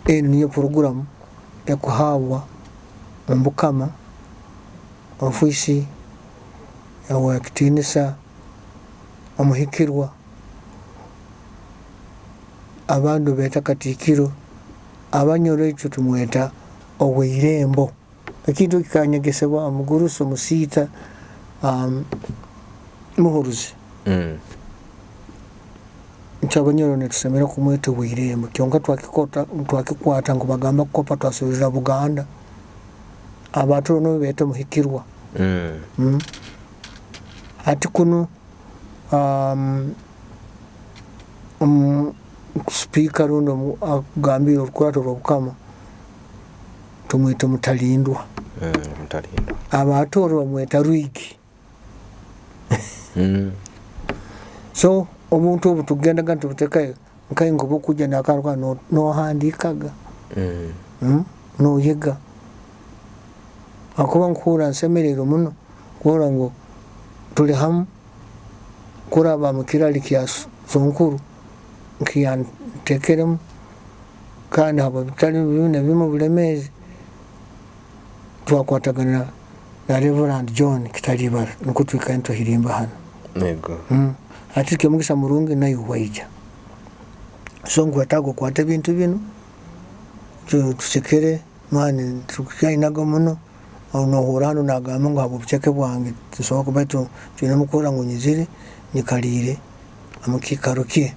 Enu niyo puroguramu ekuhabwa omu Bukama, ofiisi Owekitiinisa Omuhikirwa, abandi beeta Katiikiro, Abanyoro itwe tumweta Oweirembo. Ekintu eki kikanyegesebwa omugurusi omusiita Muhuruzi. Itwe Abanyoro nitusemera kumweta Oweirembo kyonka twakikwata ngu bagamba kukopa twasubiriza Buganda. Abaatoro nubo beeta Omuhikirwa. Hati kunu sipiika rundi akugambire orukurato rw'Obukama tumweta Omutalindwa. Abaatooro bamweta Rwigi. So obuntu obu tugendaga nitubutekayo nkainwe nkobu okuija nakaruka nohandiikaga, noyega. Habwokuba nkuhuurra nsemeriirwe muno kurora ngu tuli hamu kuraba mukirari kya Sonkuru nkiyantekeremu kandi habwebitali bimu na bimu obulemeezi twakwatagana na Reverand John Kitalibara nukwo twikare nituhirimba hanu. Hati kyomugisa murungi naiwe waija. So nkwetaaga okwate ebintu binu tusekere mani tukyainaga muno nohuura hanu nagamba ngu habwobuceke bwange tinsobora baitu twine kurora ngu nyizire nyikaliire omukiikaro kye.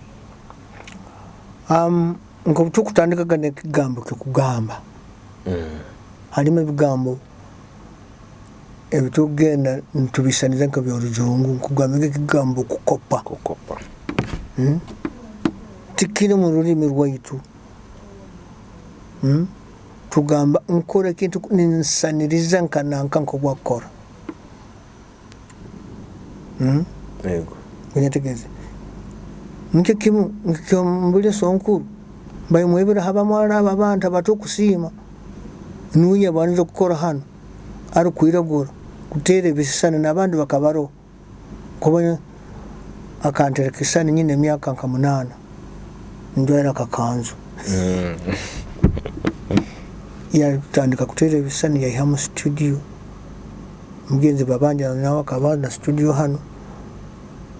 Nkobu tukutandikaga nekigambo kyokugamba, harimu ebigambo ebitukugenda nitubisaniza nk'ebyorujungu nkugamba ekigambo kukopa. Tikiri mu rurimi rwaitu. Tugamba nkora ekintu ninsisaniriza nka nanka nkobu akukora. Onyetegereze? Nikyo kimu nk'omu Sonkuru baimwebera habamu abo abantu abatukusiima nuwe yabandize kukora hanu arukwiragura kuteera ebisisani n'abandi bakaba baroho kuba akanteera ekisisani nyine emyaka nka 8 njwaire akakanzu. Yatandika kuteera ebisisani yaihamu studio, mugenzi Babanja nawe akaba na studio hanu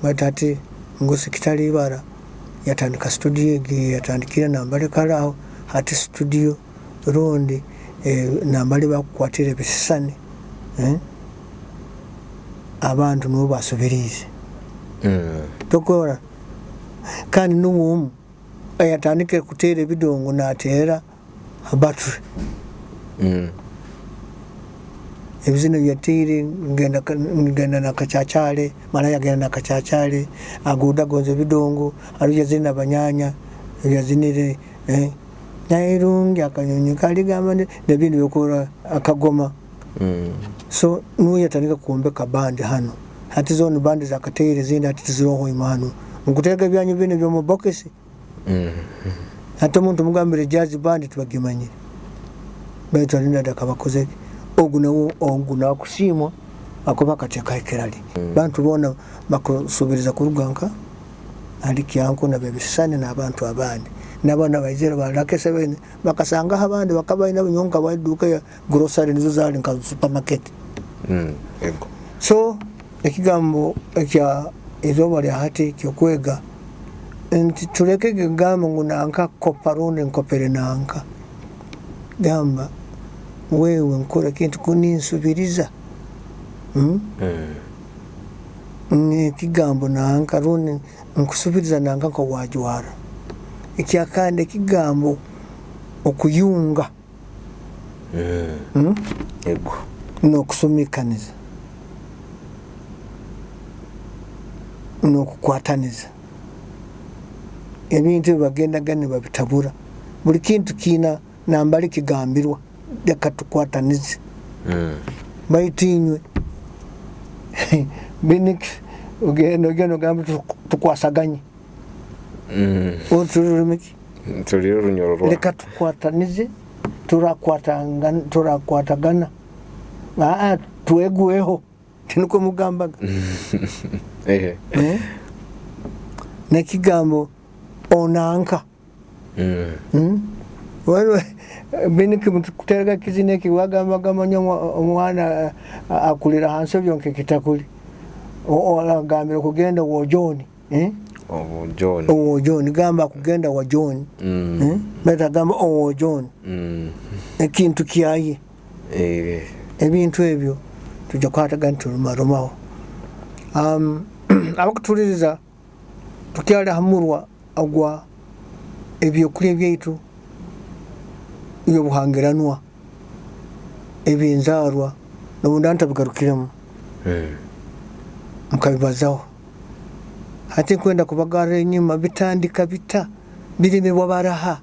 baitu hati Ngosi Kitali ibara yatandika studio egi yatandikire nambere kara aho hati studio rundi nambere bakukwatira ebisisani abantu nibo basubiriize. Tokurora kandi nuwe omu ayatandikire kuteera ebidongo nateera ha battery. Ebizina ebi yateire ngenda na kachachaale, mara yagenda na kachachaale, agundi agonza ebidongo, haroho yazine na banyanya, yazinire nairungi akanyonyi kaligamba nebindi ebyokurora akagoma. So nuwe yatandika kwombeka band hanu. Hati zoona band zakateire ezindi hati tiziroho imwe hanu. Mukuteega ebyanyu binu ebyomu bokisi. Hati omuntu omugambire jazz band tibagimanyire. Baitu Arinda akaba akozire ki? Ogu nawe ogu nakusiimwa akuba akateekaho ekirari. Bantu boona bakusubiriza kuruga nka hali Kyanko nabebisisani n'abantu abandi. N'abaana baizire ba Lucky Seven bakasangaho abandi bakaba baine nyowe nkaba eduuka ya grocery nizo zaali nka supermarket. So ekigambo ekya izooba rya hati kyokwega nti tuleke kugamba ngu nanka kopa rundi nkopere nanka. Gamba wewe nkora ekintu kuninsubiriza ekigambo nanka rundi nkusubiriza nanka nkowajwara. Ekyakandi ekigambo okuyunga nokusumikaniza nokukwataniza. Ebintu ebi bagendaga nibabitabura. Buli kintu kiina nambari kigambirwa leka tukwatanize. Baitu inywe ogenda ogenda ogamba tukwasaganye. Tuli ki? Tuli orunyoro. Leka tukwatanize, turakwatagana, twegweho, tinukwo mugambaga. Nekigambo onanka. Kuteraga ekizina eki wagambaga manya omwana akulira ha nsobyo nkekitakuli, agambire kugenda owa John. Owa John, gamba kugenda wa John, baitu agamba owa John, ekintu kyaye. Ebintu ebyo tujja kukwataga niturumarumaho. Abakutuliriza tukyali ha murwa ogwa ebyokulya byaitu ebyobuhangiranwa, ebinzaarwa nobu ndaaba ntabigarukiremu nkabibazaho. Hati nkwenda kubagarra enyuma bitandika bita, birimibwa baraha?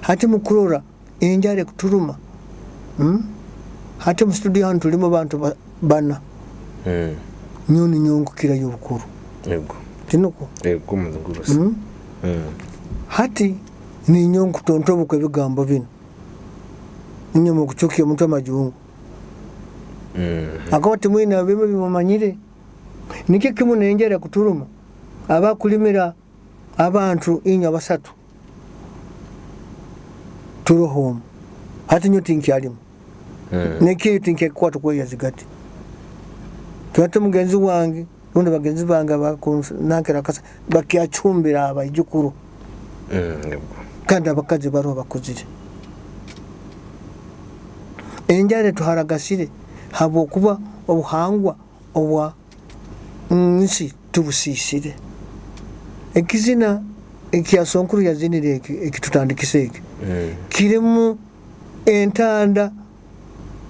Hati mukurora enjara ekuturuma, hati omu studio hanu tulimu abantu bana, nyowe ninyowe nkukirayo obukuru, tinukwo? Hati ninyowe nkutontoboka ebigambo binu, inywe mukucukya omutwe amajungu, habwokuba timwine ebimu ebimumanyire. Nikyo kimu n'enjara ekuturuma, abakulimira abantu inywe abasatu turoho omu, hati nyowe tinkyalimu, nekyeyo tinkyakikwata kweya zigati. Hati mugenzi wange rundi bagenzi bange abakunankira akasa bakyacumbira abaijukuru kandi abakazi baroho bakuzire. Enjara etuharagasire habwokuba obuhangwa obwa nsi tubusisire. Ekizina ekya sonkuru yazinire eki ekitutandikisa eki kirimu entanda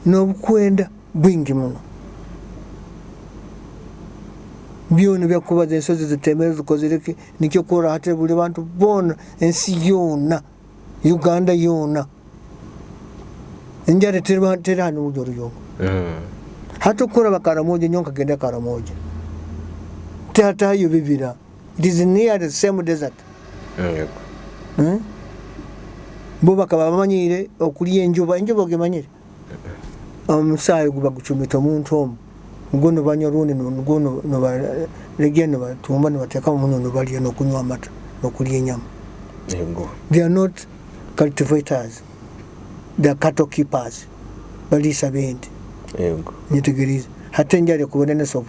n'obukwenda bwingi muno. Byona ebyakubaza ensozi zitemere zikozire ki nikyo okurora hati buli bantu boona ensi yoona, Uganda yoona enjara teri hanu omu Ruyonga. Hati okuraba Karamoja nyowe nkagenda Karamoja tihatahayo bibira it is near the same desert. Bo bakaba bamanyiire okulya enjuba, enjuba ogimanyire? Omusaayi guba gucumita omuntu omu, nugwo nibanywa rundi nugwo nibaregya nibatumba nibateekamu omunyu nibalya n'okunywa amata n'okulya enyama. They are not cultivators, they are cattle keepers, baliisa b'ente. Nyetegeriize? Hati enjara ekubonanisa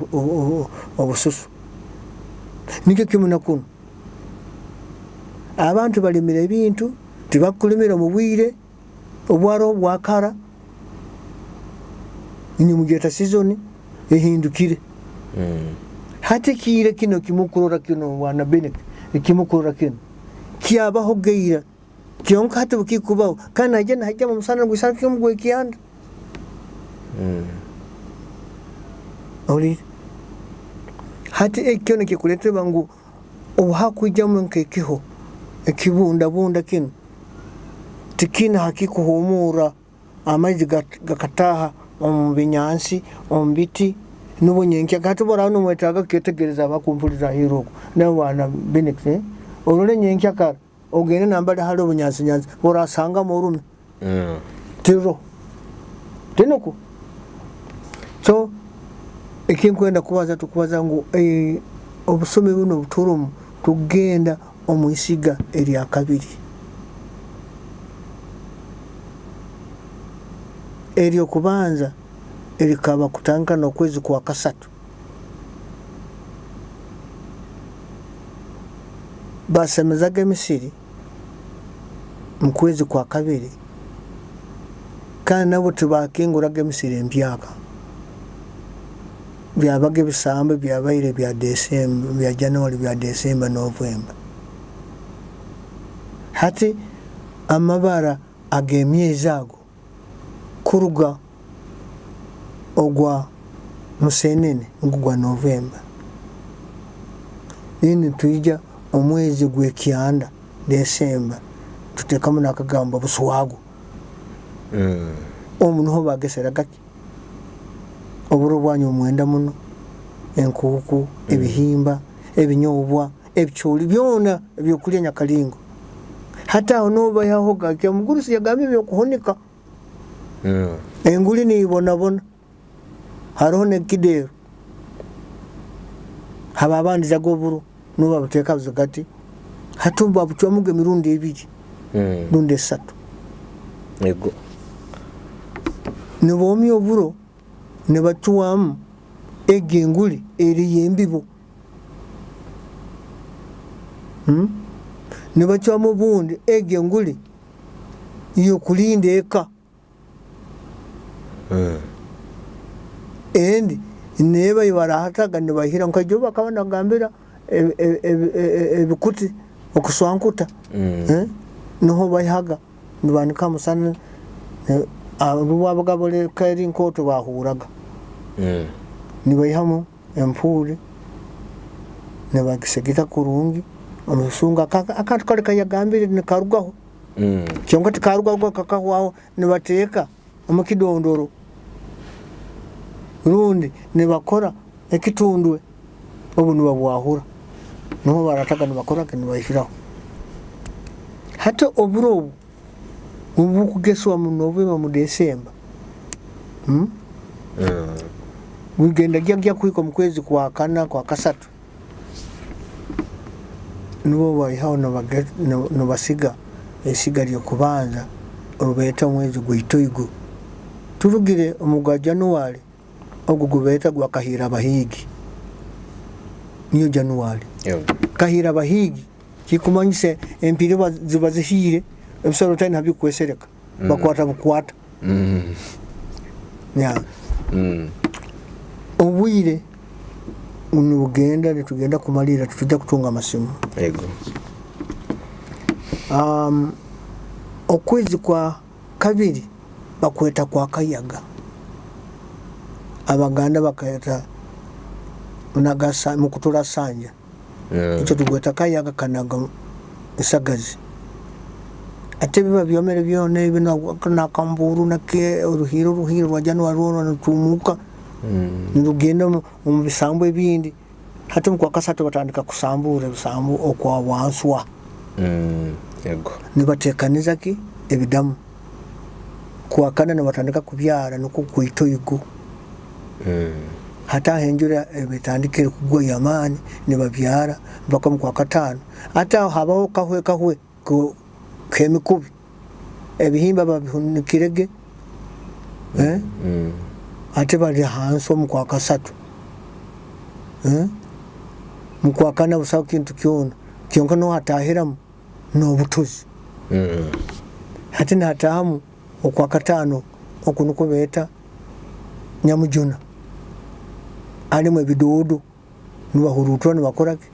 obususu. Nikyo kimu na kunu, abantu balimire ebintu, tibakulimira omu bwire obwaroho bwa kara, inywe mugyeta season ehindukire. Hati ekiire kinu ekimukurora kinu bwana Bennett, ekimukurora kinu kyabahoga ira, kyonka hati bukikubaho kandi naija nihaijamu omusana nigwisana nk'ogw'ekyanda. Ohuliire? Hati ekyo nikikuleetera ngu obu hakwijamu nk'ekiho ekibundabunda kinu, tikiine hakikuhumuurra, amaizi gakataaha omu binyansi, omu biti, nubwo nyenkya hati obu oraaba nomwetaaga kukyetegereza abakumpuliza aheeru oku, nawe bwana Benix, orole nyenkya kara ogende nambere hali obunyansinyansi orasangamu orume tiruroho, tinukwo? So ekinkwenda kubaza tukubaza ngu obusumi bunu obuturumu tugenda omu isiga eryakabiri eryokubanza rikaba kutandika nokwezi kwakasatu. Basemezaga emisiri mu kwezi kwa kabiri, kandi nabwo tibakinguraga emisiri empyaka. Byabaga ebisambu ebyabaire bya Desemba, bya January, bya Desemba, Novemba. Hati amabara ag'emyezi ago kuruga ogwa Musenene nugwo gwa Novemba. Then nitwija omwezi gw'ekyanda Desemba tutekamu n'akagambo buswago. Omu nuho bageseraga ki? Oburo bwanyu omwenda muno, enkuuku, ebihimba, ebinyobwa, ebicooli byona ebyokulya nyakalingo. Hati aho nuho baihahoga ki omugurusi yagambye ebyokuhunika. Enguli nibonabona, haroho n'ekideero, hababandizaga oburo nubo babuteeka zigati, hati obu babucwamuga emirundi ebiri. Rundi esatu. Yego. Niboomya oburo nibacwamu egi enguli eri y'embibo. Nibacwamu obundi egi enguli y'okulinda eka. Endi neeba eyibarahataga nibaihira nka ijo bakaba nibagambira ebikuti okuswankuta, niho baihaga nibaanika ha musana, obu bwabaga buli eka eri nkooto bahuuraga, nibaihamu empuuri nibagisegeka kurungi omusungu akantu kali akayagambire nikarugaho, kyonka tikarugaho kakahwaho nibateeka omu kidondoro rundi nibakora ekitundwe obu nibabwahura, nuho barataga nibakora ki nibaihiraho. Hati oburo obu obukugeswa mu November mu December, bugenda gyagya kuhika omu kwezi kwa kana kwa kasatu, nubwo baihaho nibasiga esiga ry'okubanza orubeeta omwezi gw'itoigo. Turugire omu gwa January, ogu gubeeta gwa Kahiira Abahiigi, niyo January. Kahiira Abahiigi kikumanyisa empiira ziba zihiire, ebisoro bitaine habikwesereka, bakwata bukwata. Yeah. Obwire nibugenda, nitugenda kumalirra, titujja kutunga amasimu. Yego. Okwezi kwa kabiri bakweta kwa kayaga. Abaganda bakayeta mukutura sanja. Ekyo tugweta kayaga kanaga nsagazi. Ate biba byomere byona ebi nakambuuru nake oruhiire oruhiire rwa January rwona nirutumuuka nirugenda omu bisambu ebindi. Hati omu kwakasatu batandika kusambuura ebisambu okwa Bwanswa. Nibateekaniza ki? Ebidamu. Kwakana nibatandika kubyara nikwo kwitoigo. Hati aho enjura eba etandikire kugwa y'amaani nibabyara mpaka omu kwakataano. Hati aho habaho kahwe kahwe k'emikubi. Ebihimba babihunikire ge, hati bari hansi omu kwakasatu. Omu kwakana busaho kintu kyona, kyonka nohu hatahiramu n'obutozi. Hati nihatahamu okwakataano oku nikwo beeta nyamujuna, harimu ebidoodo nibahuruutura nibakora ki?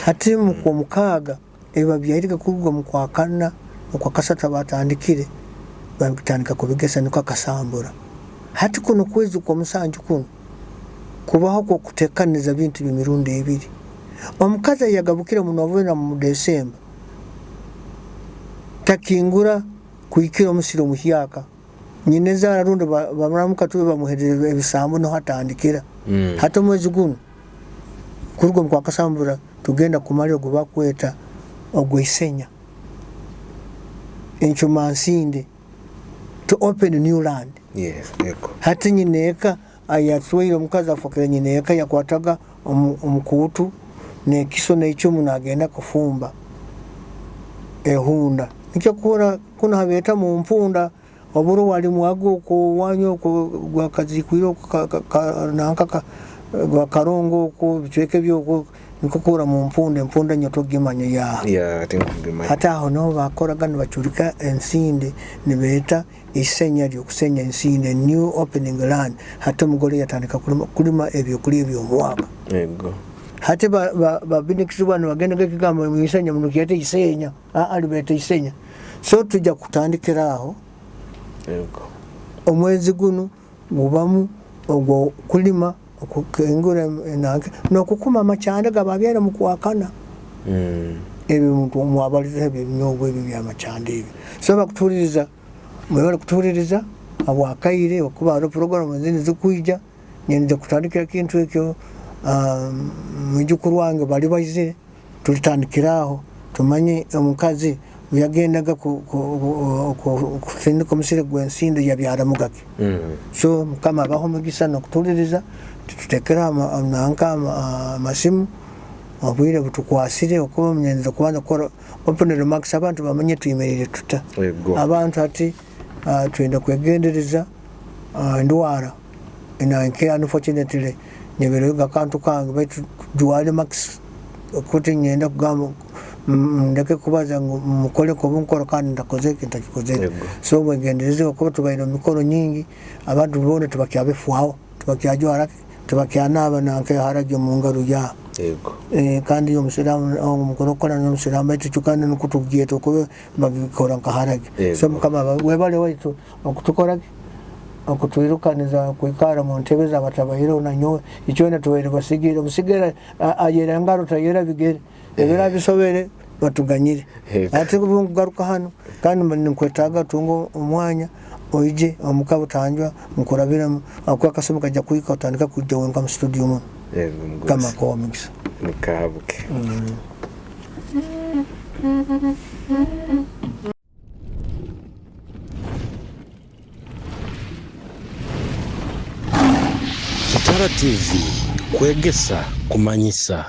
Hati omu kwomukaaga ebi babyairege kuruga omu kwakana, okwakasatu abatandikire batandika kubigesa nikwo akasambura. Hati kunu okwezi kwomusanju kunu kubaho kwokutekaniza bintu by'emirundi ebiri. Omukazi ayagabukire omu November mu December takingura kuhikira omusiri omuhyaka. Nyina ezaara rundi bamuramuka tube bamuhereze ebisambu niho atandikira. Hati omwezi gunu kuruga omu kwakasambura tugenda kumara ogu bakweta ogw'isenya, encumansinde, to open new land. Hati nyina eka ayasweire omukazi afokere nyina eka yakwataga omukuutu n'ekiso n'eicumu nagenda kufumba ehunda. Nikyo kuhurra kunu habeeta mu mpunda oburo walimwaga okwo owanyu okwo gwakaziikwire okwo nanka gwa karongo okwo ebicweka ebi okwo nikwo kuhurra mu mpunda, empunda nyowe togimanya yaaha. Hati aho niho baakoraga nibacurika ensinde nibeeta isenya ry'okusenya ensinde, new opening land. Hati omugore yatandika kulima ebyokulya eby'omwaka. Hati babinikizibwa nibagenda nk'ekigambo ngu isenya nikyeta isenya, aa libeeta isenya. So tujja kutandikira aho. Omwezi gunu gubamu ogw'okulima, okukingura enanka n'okukuma amakyanda gababyaire omu kwakana. Ebi mwabalizeho ebi ebinyobwa ebi eby'amakyanda ebi. So abakutuhuririza mwebale kutuhuririza habw'akaire okuba haroho puroguramu ezindi ezikwija, nyenda kutandikira ekintu ekyo, mwijukuru wange bali baizire. Tulitandikira aho tumanye omukazi obu yagendaga kusindika omusiri gw'ensindo yabyaramuga ki. So mukama abahe omugisa n'okutuhuliriza, tutekereho nanka amasimu. Obwire butukwasire okuba nyenda kubanza kukora open remarks abantu bamanye twemeriire tuta. Abantu hati twenda kwegendereza endwara nke unfortunately nyebereho akantu kange baitu tujware mask kuti nyenda kugamba ndeke kubaza ngu mukole nkobu nkora kandi ntakozire ki ntakikozere. So mwegendereze okuba tubaire omu mikoro nyingi abantu boona tibakyabefwaho tibakyajwara ki tibakyanaaba nanka haragi omu ngaro ya kandi omusiraamu omukora n'omusiraamu baitu ekyo kandi nukwo tugyeta okuba bagikora nka haragi. So mukama webale waitu okutukora ki okutwirukaniza kwikara omu ntebe z'abatabaireho nanyowe itwena tubaire basigire omusigire ayera engaro tayera bigere ebiro abisobere batuganyire. Hati obu nkugaruka hanu kandi ninkwetaaga tunge omwanya oije omuka butanjwa nkurabiremu ahakuba akasumi kaija kuhika otandike kwija wenka mu studio munu. Mukama akuhe omugisa. Nikahabuke. Kitara TV, kwegesa, kumanyisa.